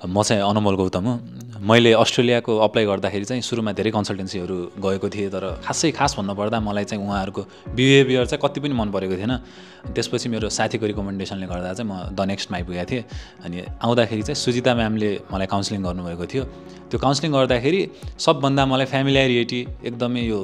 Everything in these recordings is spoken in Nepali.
म चाहिँ अनमोल गौतम हो। मैले अस्ट्रेलियाको अप्लाई गर्दाखेरि चाहिँ सुरुमा धेरै कन्सल्टेन्सीहरू गएको थिएँ, तर खास भन्नुपर्दा मलाई चाहिँ उहाँहरूको बिहेभियर चाहिँ कति पनि मन परेको थिएन। त्यसपछि मेरो साथीको रिकमेन्डेसनले गर्दा चाहिँ म द नेक्स्टमा आइपुगेको थिएँ। अनि आउँदाखेरि चाहिँ सुजिता म्यामले मलाई काउन्सिलिङ गर्नुभएको थियो। त्यो काउन्सिलिङ गर्दाखेरि सबभन्दा मलाई फ्यामिलियरिटी एकदमै यो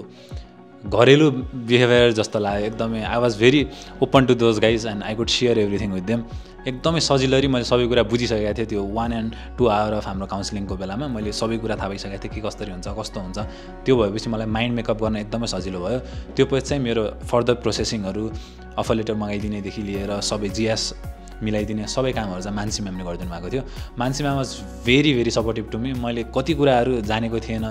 घरेलु बिहेभियर जस्तो लाग्यो। एकदमै I was very open to those guys and I could share everything with them. एकदमै सजिलरी मैले सबै कुरा बुझिसकेको थिएँ। त्यो 1 and 2 आवर अफ हाम्रो काउन्सिलिङको बेलामा मैले सबै कुरा थाहा पाइसकेको थिएँ के कसरी हुन्छ कस्तो हुन्छ। त्यो भएपछि मलाई माइन्ड मेकअप गर्न एकदमै सजिलो भयो। त्यो पछि चाहिँ मेरो फर्दर प्रोसेसिङहरू अफर लेटर मगाइदिनेदेखि लिएर सबै जिएस मिलाइदिने सबै कामहरू चाहिँ मानसी म्यामले गरिदिनु भएको थियो। Mansi ma'am was very supportive to me. मैले कति कुराहरू जानेको थिएन,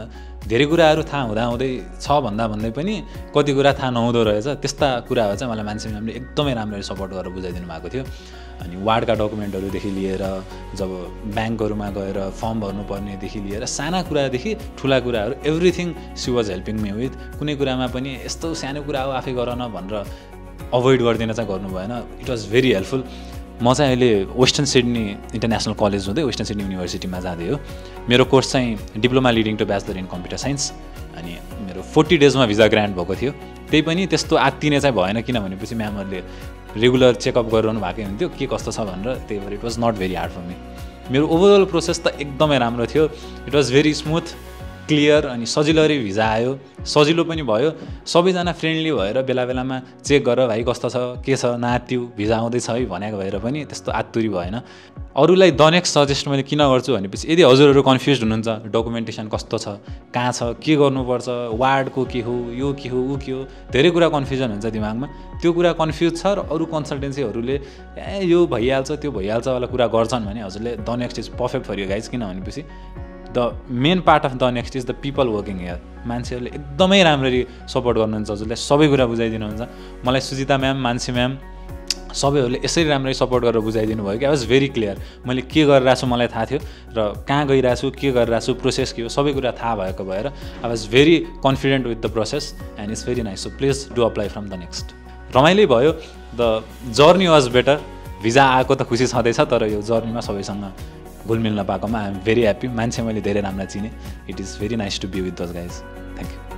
धेरै कुराहरू थाहा हुँदै छ भन्दै पनि कति कुरा थाहा नहुँदो रहेछ। त्यस्ता कुराहरू चाहिँ मलाई मानसी म्यामले एकदमै राम्ररी सपोर्ट गरेर बुझाइदिनु भएको थियो। अनि वार्डका डकुमेन्टहरूदेखि लिएर जब ब्याङ्कहरूमा गएर फर्म भर्नुपर्नेदेखि लिएर साना कुरादेखि ठुला कुराहरू everything she was helping me with. कुनै कुरामा पनि यस्तो सानो कुरा हो आफै गर न भनेर अभोइड गरिदिन चाहिँ गर्नु भएन। It was very helpful. म चाहिँ अहिले वेस्टर्न सिडनी इन्टरनेसनल कलेज हुँदै वेस्टर्न सिडनी युनिभर्सिटीमा जाँदै हो। मेरो कोर्स चाहिँ diploma leading to bachelor in computer science. अनि मेरो 40 डेजमा भिजा ग्रान्ट भएको थियो। त्यही पनि त्यस्तो आत्तिने चाहिँ भएन, किन भनेपछि म्यामहरूले रेगुलर चेकअप गरिरहनु भएकै हुन्थ्यो के कस्तो छ भनेर। त्यही भएर it was not very hard for me. मेरो ओभरअल प्रोसेस त एकदमै राम्रो थियो। It was very smooth clear. अनि सजिलरी भिजा आयो, सजिलो पनि भयो। सबैजना फ्रेन्डली भएर बेलामा चेक गर भाइ कस्तो छ के छ नात्यो भिजा आउँदैछ है भनेको भएर पनि त्यस्तो आत्तुरी भएन। अरूलाई द नेक्स्ट सजेस्ट मैले किन गर्छु भनेपछि यदि हजुरहरू कन्फ्युज हुनुहुन्छ डकुमेन्टेसन कस्तो छ कहाँ छ के गर्नुपर्छ वार्डको के हो यो के हो ऊ के हो धेरै कुरा कन्फ्युजन हुन्छ दिमागमा। त्यो कुरा कन्फ्युज छ र अरू कन्सल्टेन्सीहरूले यो भइहाल्छ त्यो भइहाल्छ वाला कुरा गर्छन् भने हजुरले the next is perfect for you guys. किन भनेपछि the main part of the next is the people working here. मान्छेहरूले एकदमै राम्ररी सपोर्ट गर्नुहुन्छ, हजुरलाई सबै कुरा बुझाइदिनुहुन्छ। मलाई सुजिता म्याम मानसी म्याम सबैहरूले यसरी राम्ररी सपोर्ट गरेर बुझाइदिनु भयो कि आई वाज भेरी क्लियर। मैले के गरिरहेको छु मलाई थाहा थियो र कहाँ गइरहेको छु के गरिरहेको छु प्रोसेस के हो सबै कुरा थाहा भएको भएर I was very confident with the process and it's very nice. So please do apply from the next. रमाइलो भयो। The journey was better. Visa आएको त खुसी छँदैछ तर यो जर्नीमा सबैसँग घुलमिल नपाएकोमा आई एम भेरी ह्याप्पी। मान्छे मैले धेरै राम्रा चिने। It is very nice to be with those guys. Thank you.